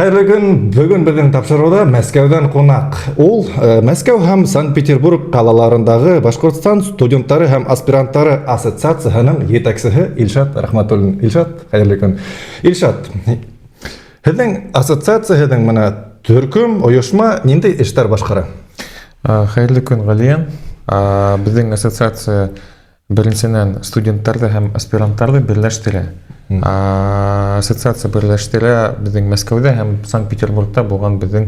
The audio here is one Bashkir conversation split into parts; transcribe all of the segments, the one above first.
Хәйерле көн! Бөгөн беҙҙең тапшырыуҙа Мәскәүҙән ҡунаҡ. Ул Мәскәү һәм Санкт-Петербург ҡалаларындағы Башҡортостан студенттары һәм аспиранттары ассоциацияһының етәксеһе Илшат Рәхмәтуллин. Илшат, хәйерле көн. Илшат, һеҙҙең ассоциация, һеҙҙең мына төркөм, ойошма ниндәй эштәр башҡара? Хәйерле көн, Ғәлиән. Беҙҙең ассоциация беренсенән студенттарҙы һәм аспиранттарҙы берләштерә. Ассоциация берләштерә беҙҙең Мәскәүҙә һәм Санкт-Петербургта булған беҙҙең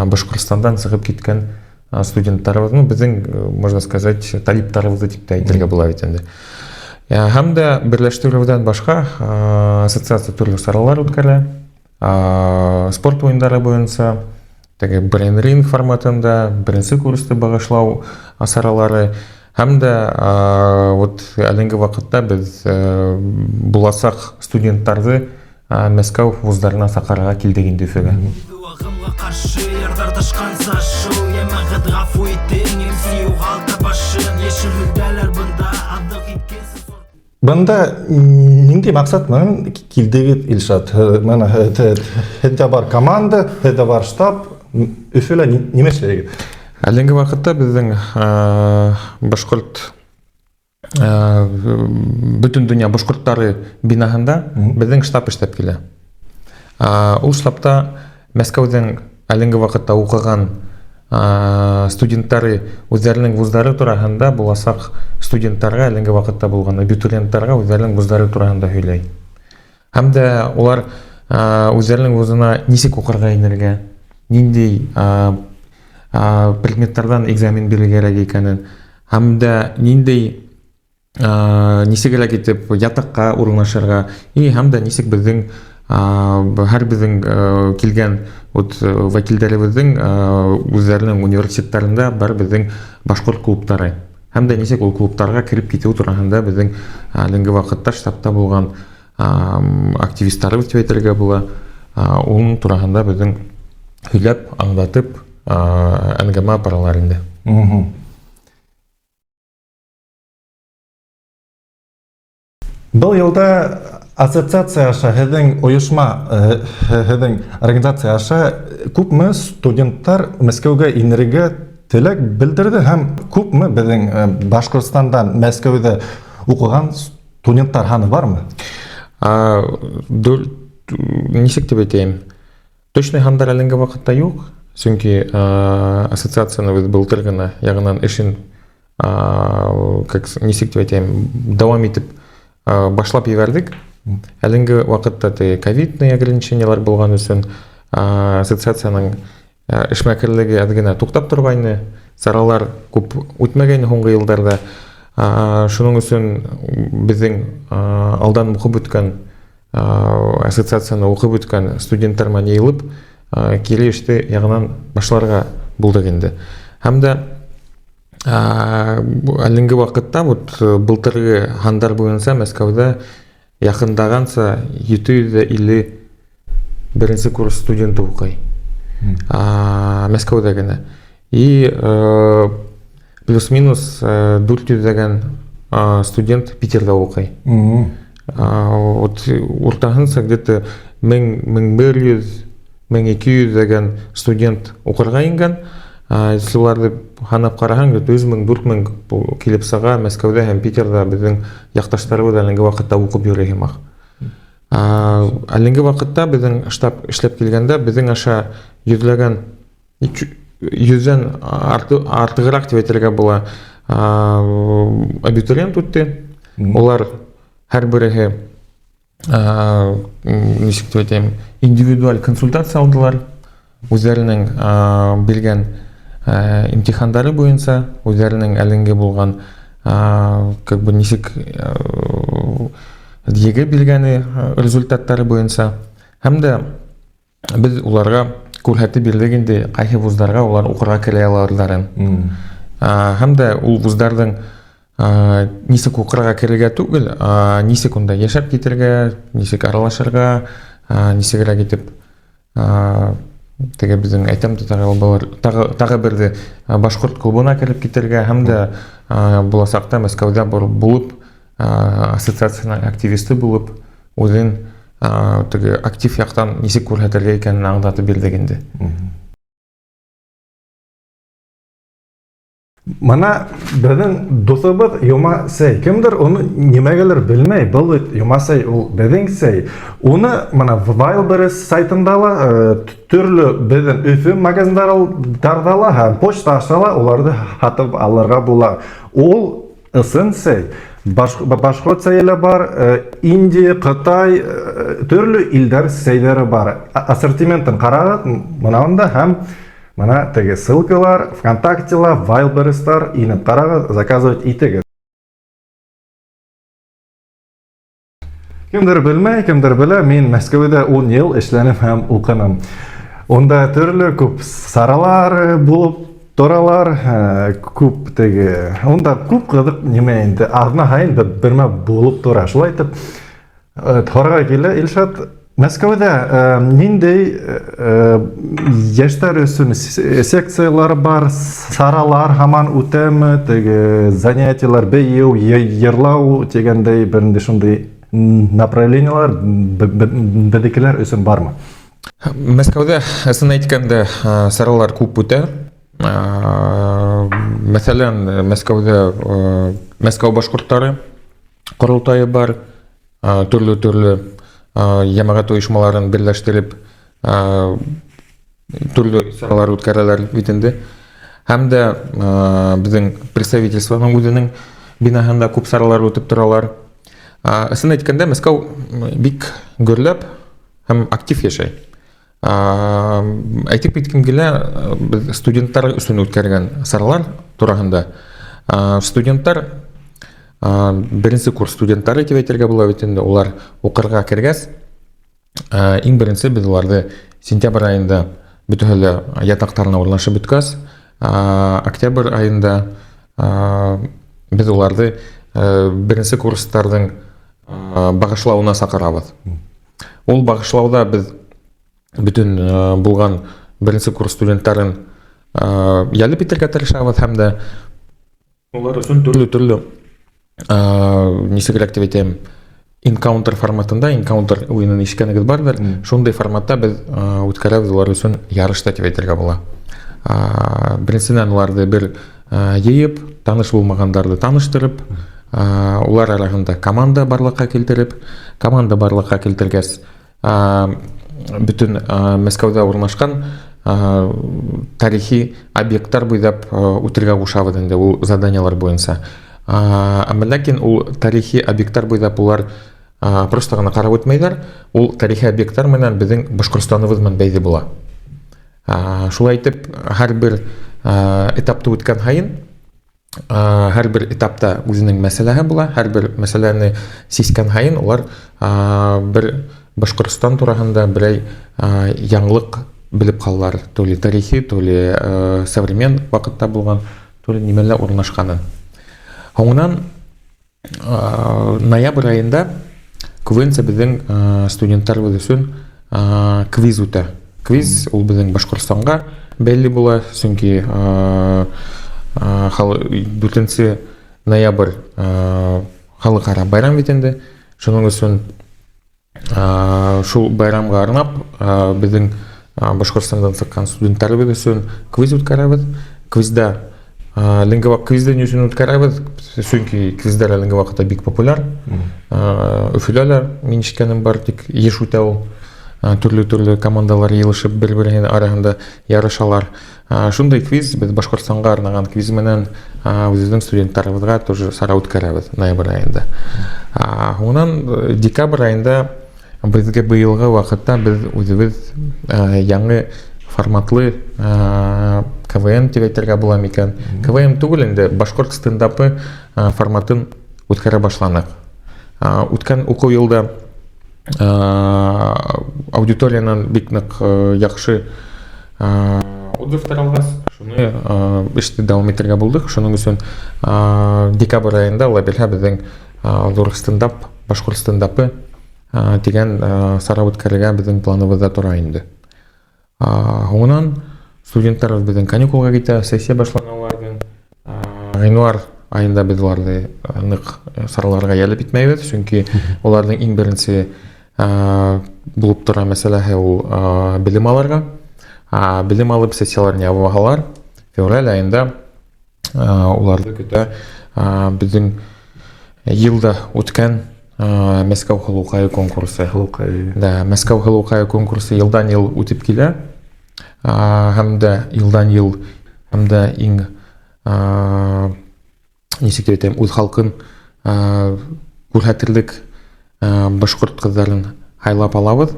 Башҡортостандан сығып киткән студенттарыбыҙны, беҙҙең, можно сказать, талиптарыбыҙҙы тип тә әйтергә була бит инде. Һәм дә берләштереүҙән башҡа ассоциация төрлө саралар үткәрә. Спорт уйындары буйынса теге брейн-ринг форматында беренсе курсты багышлау саралары һәм дә вот әлеге ваҡытта беҙ буласаҡ студенттарҙы Мәскәү вуздарына саҡырырға килдек инде Өфөгә. Ағымға ҡаршы ярҙар ташҡанса шыу Йәмәғәт, ғәфү итең, MC юғалта башын Йәшел һөлдәләр бында аҙыҡ иткәнсе. Бында ниндәй маҡсат менән килдегеҙ, Илшат? Мына һеҙҙә бар команда, һеҙҙә бар штаб. Өфөлә нимә эшләйһегеҙ? Әлеге ваҡытта беҙҙең башҡорт бөтөн донъя башҡорттары бинаһында беҙҙең штаб эшләп килә. Ул штабта Мәскәүҙең әлеге ваҡытта уҡыған студенттары үҙҙәренең вуздары тураһында буласаҡ студенттарға, әлеге ваҡытта булған абитуриенттарға үҙҙәренең вуздары тураһында һөйләй. Һәм дә улар үҙҙәренең вузына нисек уҡырға инергә, ниндәй предметтарҙан экзамен бирергә кәрәк икәнен, һәм дә ниндәй нисегерәк итеп ятаҡҡа урынлашырға и һәм дә нисек беҙҙең һәр беҙҙең килгән вот вәкилдәребеҙҙең үҙҙәренең университеттарында бар беҙҙең башҡорт клубтары һәм дә нисек ул клубтарға кереп китеү тураһында беҙҙең әлеге ваҡытта штабта булған активистарыбыҙ тип әйтергә була, уның тураһында беҙҙең һөйләп, аңлатып әңгәмә апаралар инде. Был йылда ассоциация аша һеҙҙең ойошма, һеҙҙең организация аша күпме студенттар Мәскәүгә инергә теләк белдерҙе һәм күпме беҙҙең Башҡортостандан Мәскәүҙә уҡыған студенттар һаны бармы? Нисек тип әйтәйем? Точный һандар әлеге ваҡытта юҡ, сөнки ассоциацияны беҙ былтыр ғына яңынан эшен как нисек тип әйтәйем, дауам итеп башлап ебәрҙек. Әлеге ваҡытта теге ковидный ограничениелар булған өсөн ассоциацияның эшмәкәрлеге әҙ генә туҡтап торғайны, саралар күп үтмәгәйне һуңғы йылдарҙа. Шуның өсөн беҙҙең алдан уҡып бөткән ассоциацияны уҡып бөткән студенттар менән йыйылып, кире эште яңынан башларға булдыҡ инде. Һәм дә әлеге ваҡытта вот былтырғы һандар буйынса Мәскәүҙә яҡындағанса 750 беренсе курс студенты уҡый. Мәскәүҙә генә. И плюс-минус 400-ләгән студент Питерҙа уҡый. Вот уртаһынса где-то 1000, 1100, 1200-ләгән студент уҡырға ингән. Если уларҙы һанап ҡараһаң, где-то 3000, 4000 килеп сыға Мәскәүҙә һәм Питерҙа беҙҙең яҡташтарыбыҙ әлеге ваҡытта уҡып йөрөй һымаҡ. Әлеге ваҡытта беҙҙең штаб эшләп килгәндә беҙҙең аша йөҙләгән, йөҙҙән артығыраҡ тип әйтергә була, абитуриент үтте. Улар һәр береһе, нисек тип әйтәйем, индивидуаль консультация алдылар. Үҙҙәренең биргән имтихандары буйынса, үҙҙәренең әлеге булған, как бы нисек ЕГЭ биргәне результаттары буйынса. Һәм дә беҙ уларға күрһәтеп бирҙек инде ҡайһы вуздарға улар уҡырға керә алаларын. Һәм дә ул вуздарҙың нисек уҡырға керергә түгел, нисек унда йәшәп китергә, нисек аралашырға, нисегерәк итеп теге беҙҙең әйтәм дә тағы берҙе башҡорт клубына кереп китергә һәм дә буласаҡта Мәскәүҙә булып, ассоциацияның активисты булып, үҙен Теге актив яҡтан нисек күрһәтергә икәнен аңлатып бирҙек инде. Мына беҙҙең дуҫыбыҙ Йома Сәй. Кемдер уны нимәгәлер белмәй, был бит Йома Сәй ул беҙҙең сәй. Уны мына Wildberries сайтында ла, төрлө беҙҙең Өфө магазиндарҙа ла һәм почта аша ла уларҙы һатып алырға була. Ул ысын сәй. Башҡорт сәйе лә бар, Индия, Ҡытай, төрлө илдәр сәйҙәре бар. Ассортиментын ҡарағыҙ мына унда һәм мына теге ссылкалар, ВКонтактела, Wildberries'тар инеп ҡарағыҙ, заказывать итегеҙ. Кемдер белмәй, кемдер белә, мин Мәскәүҙә 10 йыл эшләнем һәм уҡыным. Унда төрлө күп саралар булып торалар, күп теге, унда күп ҡыҙыҡ нимә инде, аҙна һайын бермә булып тора. Шулай итеп, һорарға килә, Илшат, Мәскәүҙә ниндәй йәштәр өсөн секциялар бар, саралар һаман үтәме, теге занятиялар, бейеү, йырлау тигәндәй бер ниндәй шундай направлениялар беҙҙекеләр өсөн бармы? Мәскәүҙә, ысын әйткәндә, саралар күп үтә. Мәҫәлән, Мәскәүҙә, Мәскәү башҡорттары ҡоролтайы бар, төрлө-төрлө йәмәғәт ойошмаларын берләштереп, төрлө саралар үткәрәләр бит инде. Һәм дә беҙҙең представительствоның үҙенең бинаһында күп саралар үтеп торалар. Ысын әйткәндә, Мәскәү бик гөрләп һәм актив йәшәй. Әйтеп киткем килә, беҙ студенттар өсөн үткәргән саралар тураһында. Студенттар, беренсе курс студенттары тип әйтергә була бит инде, улар уҡырға кергәс, иң беренсе беҙ уларҙы сентябрь айында бөтәһе лә ятаҡтарына урынлашып бөткәс, октябрь айында, беҙ уларҙы, беренсе курстарҙың, бағышлауына саҡырабыҙ. Ул бағышлауҙа беҙ бөтөн, булған беренсе курс студенттарын, йәлеп итергә тырышабыҙ һәм дә улар өсөн төрлө-төрлө, нисегерәк тип әйтәм, энкаунтер форматында, энкаунтер уйынын ишеткәнегеҙ барҙыр, шундай форматта беҙ, үткәрәбеҙ улар өсөн ярышта тип әйтергә була. Беренсенән уларҙы бер, йыйып, таныш булмағандарҙы таныштырып, улар араһында команда барлыҡҡа килтереп, команда барлыҡҡа килтергәс, бөтөн, Мәскәүҙә урынлашҡан, тарихи объекттар буйлап, үтергә ҡушабыҙ инде ул заданиялар буйынса. Әммә ләкин ул тарихи объекттар буйлап улар, просто ғына ҡарап үтмәйҙәр, ул тарихи объекттар менән беҙҙең Башҡортостаныбыҙ менән бәйле була. Шулай итеп, һәр бер, этапты үткән һайын, һәр бер этапта үҙенең мәсьәләһе була, һәр бер мәсьәләне сискән һайын улар, бер Башҡортостан тураһында берәй, яңылыҡ белеп ҡалалар, то ли тарихи, то ли, современ ваҡытта булған, то ли нимәлә урынлашҡанын. Һуңынан, ноябрь айында күбенсә беҙҙең, студенттарыбыҙ өсөн, квиз үтә. Квиз ул беҙҙең Башҡортостанға бәйле була, сөнки, 4 ноябрь, халыҡ-ара байрам бит инде. Шуның өсөн, шул байрамға арнап, беҙҙең, Башҡортостандан сыҡҡан студенттарыбыҙ өсөн квиз үткәрәбеҙ. Квизда, әлеге квизды ни өсөн үткәрәбеҙ? Сөнки квиздар әлеге ваҡытта бик популяр. Өфөлә лә мин ишеткәнем бар, тик йыш үтә ул. Төрлө-төрлө командалар йыйылышып бер-береһе араһында ярышалар. Шундай квиз, беҙ Башҡортостанға арнаған квиз менән, үҙебеҙҙең студенттарыбыҙға тоже сара үткәрәбеҙ ноябрь айында. Һуңынан декабрь айында беҙгә быйылғы ваҡытта беҙ үҙебеҙ, яңы форматлы, КВН тип әйтергә була микән? КВН түгел инде, башҡорт стендапы, форматын үткәрә башланыҡ. Үткән уҡыу йылда, аудиториянан бик ныҡ, яҡшы, отзывтар алғас, шуны, эште дауам итергә булдыҡ. Шуның өсөн, декабрь айында Алла бирһә беҙҙең, ҙур стендап, башҡорт стендапы, тигән, сара үткәрергә беҙҙең планыбыҙҙа тора инде. Һуңынан студенттар беҙҙең каникулға китә, сессия башлана уларҙың. Ғинуар айында беҙ уларҙы ныҡ сараларға йәлеп итмәйбеҙ, сөнки уларҙың иң беренсе, Булып тора мәсьәләһе ул белем алырға. Белем алып сессияларын ябалар. Февраль айында уларҙы көтә беҙҙең йылда үткән Мәскәү һылыуҡайы конкурсы. Һылыуҡай. Да, Мәскәү һылыуҡайы конкурсы йылдан йыл үтеп килә. Һәм дә йылдан йыл һәм дә иң нисек тип әйтәм, үҙ халҡын күрһәтерлек башҡорт ҡыҙҙарын һайлап алабыҙ.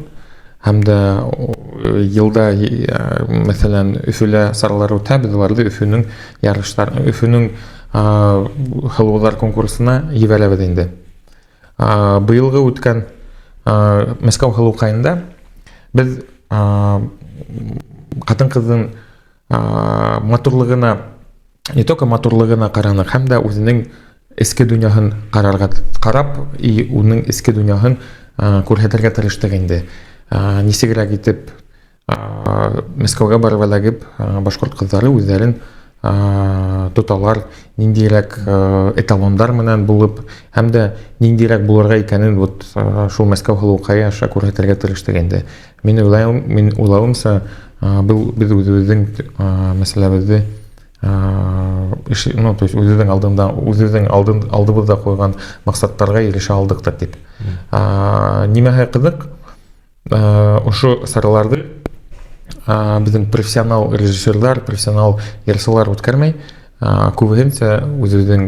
Һәм дә йылда, мәҫәлән, Өфөлә саралар үтә, беҙ уларҙы Өфөнөң ярыштар, Өфөнөң һылыуҙар конкурсына ебәрәбеҙ инде. Быйылғы үткән Мәскәү һылыуҡайында беҙ ҡатын-ҡыҙҙың матурлығына, не только матурлығына ҡараныҡ, һәм дә үҙенең эске донъяһын ҡарарға ҡарап, и уның эске донъяһын күрһәтергә тырыштыҡ инде. Нисегерәк итеп Мәскәүгә барып эләгеп, башҡорт ҡыҙҙары үҙҙәрен тоталар, ниндәйерәк эталондар менән булып, һәм дә ниндәйерәк булырға икәнен вот шул Мәскәү һылыуҡайы аша күрһәтергә тырыштыҡ инде. Мин уйлайым, мин уйлауымса, был беҙ үҙебеҙҙең мәсьәләбеҙҙе ну, то есть үҙебеҙҙең алдында, үҙебеҙҙең алдын, алдыбыҙҙа ҡуйған маҡсаттарға ирешә алдыҡ та тип. Нимәһе ҡыҙыҡ, ошо сараларҙы беҙҙең профессионал режиссерҙар, профессионал йырсылар үткәрмәй, күбеһенсә үҙебеҙҙең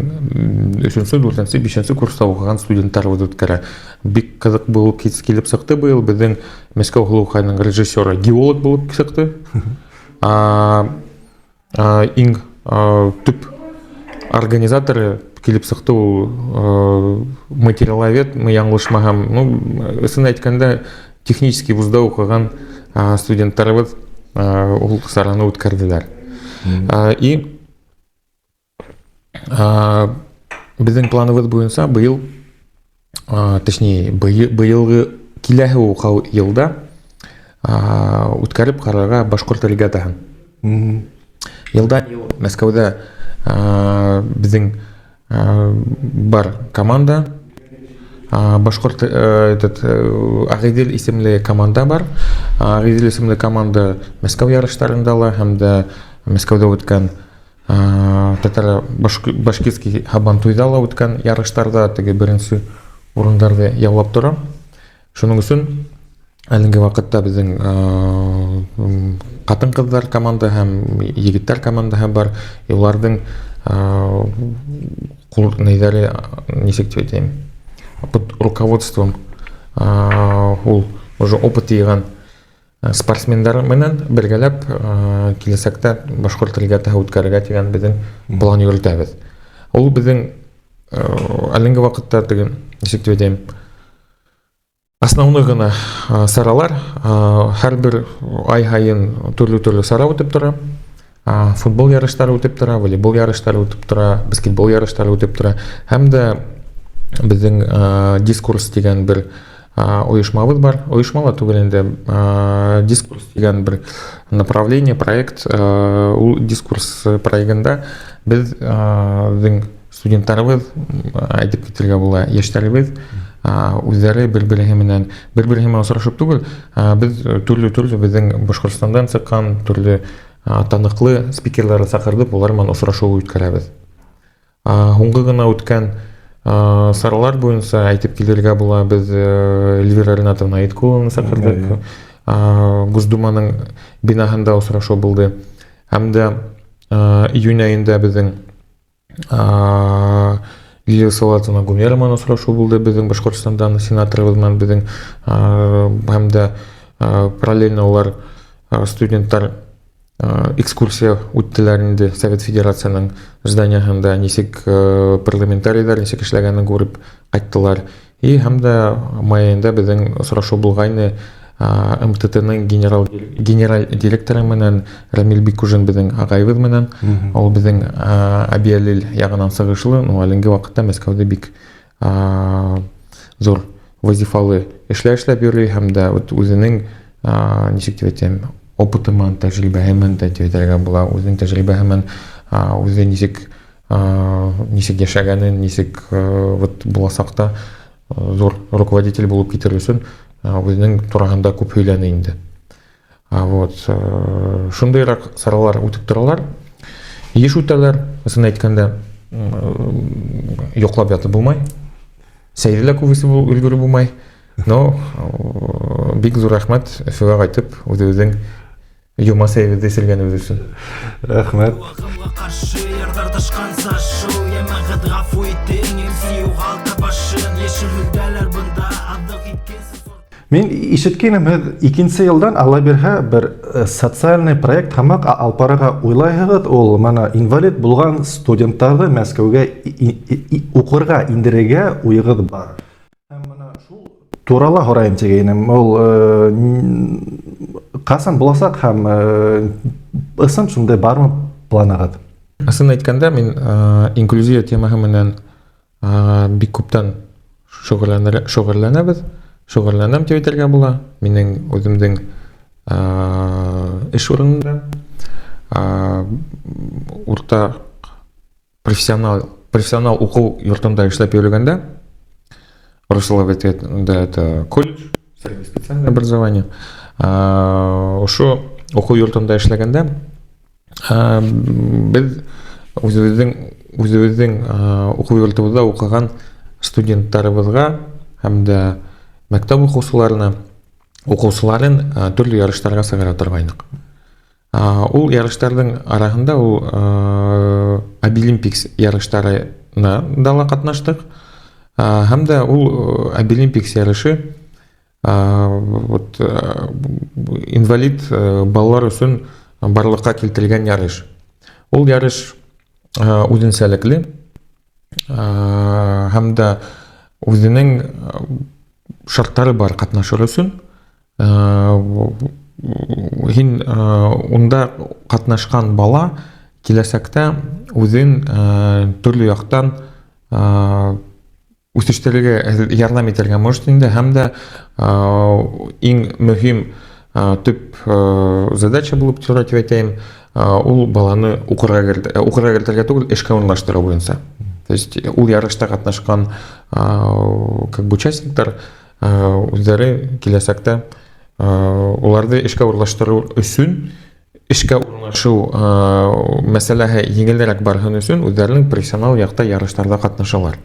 өсөнсө, дүртенсе, бишенсе курста уҡыған студенттарыбыҙ үткәрә. Бик ҡыҙыҡ булып килеп сыҡты быйыл беҙҙең Мәскәү һылыуҡайының режиссеры геолог булып сыҡты. Иң төп организаторы килеп сыҡты ул материаловед, мы яңылышмаһам, ну, ысын әйткәндә, технический вузда уҡыған студенттарыбыҙ ул сараны үткәрҙеләр. И беҙҙең планыбыҙ буйынса быйыл, точнее, быйылғы киләһе уҡыу йылда үткәреп ҡарарға башҡорт регатаһын. Йылдан йыл Мәскәүҙә беҙҙең бар команда, башҡорт этот Ағиҙел исемле команда бар. Ағиҙел исемле команда Мәскәү ярыштарында ла һәм дә Мәскәүҙә үткән татар башкирский һабантуйҙа ла үткән ярыштарҙа теге беренсе урындарҙы яулап тора. Шуның өсөн әлеге ваҡытта беҙҙең ҡатын-ҡыҙҙар команда һәм егеттәр командаһы бар. И уларҙың ҡул нейҙәре, нисек тип әйтәйем, под руководством ул уже опыт йыйған спортсмендар менән бергәләп киләсәктә башҡорт регатаһы үткәрергә тигән беҙҙең план йөрөтәбеҙ. Ул беҙҙең әлеге ваҡытта теге, нисек тип әйтәйем, основной ғына саралар, һәр бер ай һайын төрлө-төрлө сара үтеп тора. Футбол ярыштары үтеп тора, волейбол ярыштары үтеп тора, баскетбол ярыштары үтеп тора. Һәм дә беҙҙең дискурс тигән бер ойошмабыҙ бар. Ойошма ла түгел инде, дискурс тигән бер направление, проект. Ул дискурс проектында беҙ беҙҙең студенттарыбыҙ, әйтеп китергә була, йәштәребеҙ үҙҙәре бер-береһе менән, бер-береһе менән осрашып түгел, беҙ төрлө-төрлө беҙҙең Башҡортостандан сыҡҡан төрлө таныҡлы спикерҙарҙы саҡырҙып, улар менән осрашыу үткәрәбеҙ. Һуңғы ғына үткән саралар буйынса әйтеп килергә була, беҙ Эльвира Ринатовна Аиткулованы саҡырҙыҡ. Госдуманың бинаһында осрашыу булды. Һәм дә июнь айында беҙҙең Лилия Салаватовна Гумерова менән осрашыу булды, беҙҙең Башҡортостандан сенаторыбыҙ менән беҙҙең, һәм дә параллельно улар студенттар экскурсия үттеләр инде Совет Федерацияның зданияһында, нисек парламентарийҙар нисек эшләгәнен күреп ҡайттылар. И һәм дә май айында беҙҙең осрашыу булғайны МТТ-ның генераль директоры менән Рамиль Бикужин беҙҙең ағайыбыҙ менән. Ул беҙҙең Әбйәлил яғынан сығышлы, но әлеге ваҡытта Мәскәүҙә бик ҙур вазифалы эшләр эшләп йөрөй һәм дә вот үҙенең, нисек тип әйтәм, опыты менән, тәжрибәһе менән дә тип әйтергә була, үҙенең тәжрибәһе менән, үҙе нисек йәшәгәнен, нисек вот буласаҡта ҙур руководитель булып китер өсөн үҙенең тураһында күп һөйләне инде. Вот шундыйыраҡ саралар үтеп торалар, йыш үтәләр. Ысын әйткәндә, йоҡлап ятып булмай, сәйҙе лә күп эсеп өлгөрөп булмай. Но бик ҙур рәхмәт Өфөгә ҡайтып үҙебеҙҙең йома сәйебеҙҙе эсергәнебеҙ өсөн. Рәхмәт. Ағымға ҡаршы ярҙар ташҡанса шыу, йәмәғәт, ғәфү итең, MC юғалта башын, йәшел һөлдәләр бында аҙыҡ иткәнсе. Мин ишеткәйнем, һеҙ икенсе йылдан, Алла бирһә, бер социальный проект һымаҡ алып барырға уйлайһығыҙ. Ул мына инвалид булған студенттарҙы Мәскәүгә уҡырға индерергә уйығыҙ бар. Һәм мына шул турала һорайым тигәйнем. Ул ҡасан буласаҡ һәм ысын шундай бармы планығыҙ? Ысын әйткәндә, мин инклюзия темаһы менән бик күптән шөғөлләнәбеҙ. Шөғөлләнәм тип әйтергә була. Минең үҙемдең эш урынында урта профессионал уҡыу йортонда эшләп йөрөгәндә, русслап әйткәндә, это колледж, средне-специальное образование. Ошо уҡыу йортонда эшләгәндә беҙ үҙебеҙҙең уҡыу йортобоҙҙа уҡыған студенттарыбыҙға һәм дә мәктәп уҡыусыларын төрлө ярыштарға сығара торғайныҡ. Ул ярыштарҙың араһында ул Абилимпикс ярыштарына да ла ҡатнаштыҡ. Һәм дә ул Абилимпикс ярышы вот инвалид балалар өсөн барлыҡҡа килтергән ярыш. Ул ярыш үҙенсәлекле һәм дә үҙенең шарттары бар ҡатнашыр өсөн. Һин унда ҡатнашҡан бала киләсәктә үҙен төрлө яҡтан үҫештерергә ярҙам итергә может инде, һәм дә иң мөһим төп задача булып тора тип әйтәйем, ул баланы уҡырға кертергә түгел, эшкә урынлаштырыу буйынса. То есть ул ярышта ҡатнашҡан как бы участниктар үҙҙәре киләсәктә уларҙы эшкә урынлаштырыу өсөн, эшкә урынлашыу мәсьәләһе еңелерәк барһын өсөн үҙҙәренең профессионал яҡта ярыштарҙа ҡатнашалар.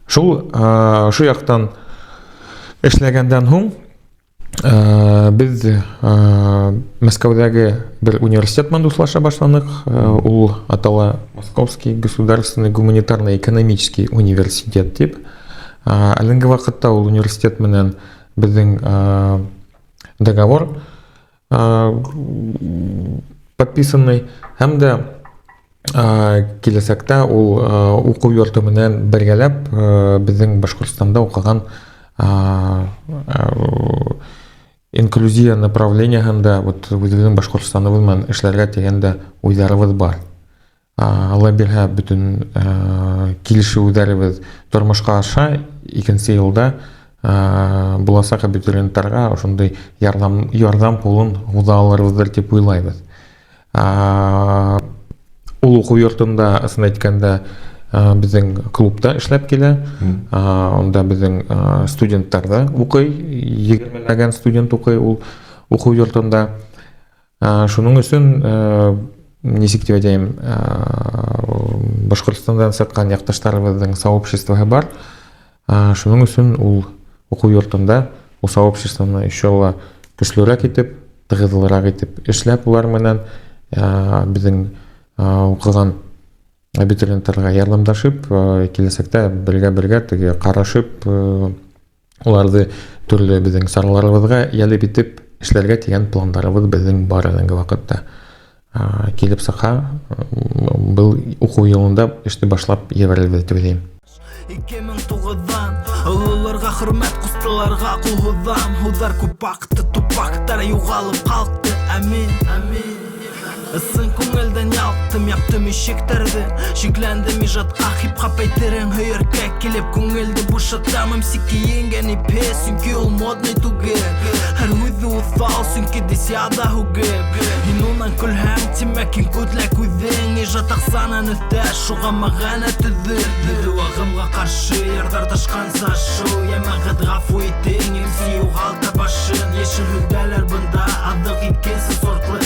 Шул ошо яҡтан эшләгәндән һуң беҙ Мәскәүҙәге бер университет менән дуҫлаша башланыҡ. Ул атала Московский государственный гуманитарно-экономический университет тип. Әлеге ваҡытта ул университет менән беҙҙең договор подписанный, һәм дә киләсәктә ул уҡыу йорто менән бергәләп беҙҙең Башҡортостанда уҡыған инклюзия направленияһында вот үҙебеҙҙең Башҡортостаныбыҙ менән эшләргә тигән дә уйҙарыбыҙ бар. Алла бирһә, бөтөн килешеүҙәребеҙ тормошҡа аша, икенсе йылда буласаҡ абитуриенттарға ошондай ярҙам ҡулын һуҙа алырбыҙҙыр тип уйлайбыҙ. Ул уҡыу йортонда, ысын әйткәндә, беҙҙең клубта эшләп килә. Унда беҙҙең студенттар ҙа уҡый, егермеләгән студент уҡый ул уҡыу йортонда. Шуның өсөн, нисек тип әйтәйем, Башҡортостандан сыҡҡан яҡташтарыбыҙҙың сообществоһы бар. Шуның өсөн ул уҡыу йортонда ул сообществоны еще ла көслөрәк итеп, тығыҙлыраҡ итеп эшләп улар менән беҙҙең уҡыған абитуриенттарға ярҙамлашып, киләсәктә бергә-бергә теге ҡарашып, уларҙы төрлө беҙҙең сараларыбыҙға йәлеп итеп эшләргә тигән пландарыбыҙ беҙҙең бар әлеге ваҡытта. Килеп сыҡһа, был уҡыу йылында эште башлап ебәрербеҙ тип уйлайым. Ике мең туғыҙҙан ололарға хөрмәт, ҡустыларға ҡул һуҙам. Һуҙҙар күп аҡты, тупаҡтар юғалып ҡалҡты. Амин, амин. Ысын күңелдән ялҡты. Астым, яптым ишектәрҙе. Шикләндем ижадҡа, хип-хоп әйтерең һөйәркә. Килеп күңелде бушатам. МС кейенгән ипе, сөнки ул модный түгел. Һәр һүҙе уҫал, сөнки дисяда һүгеп. Һин унан көлһәң, тимәк һин күҙләк үҙең. Ижад аҡсанан өҫтә, шуға мәғәнә төҙөр. Беҙ ағымға ҡаршы, ярҙар ташҡанса шыу. Йәмәғәт, ғәфү итең, МС юғалта башын. Йәшел һөлдәләр бында, аҙыҡ.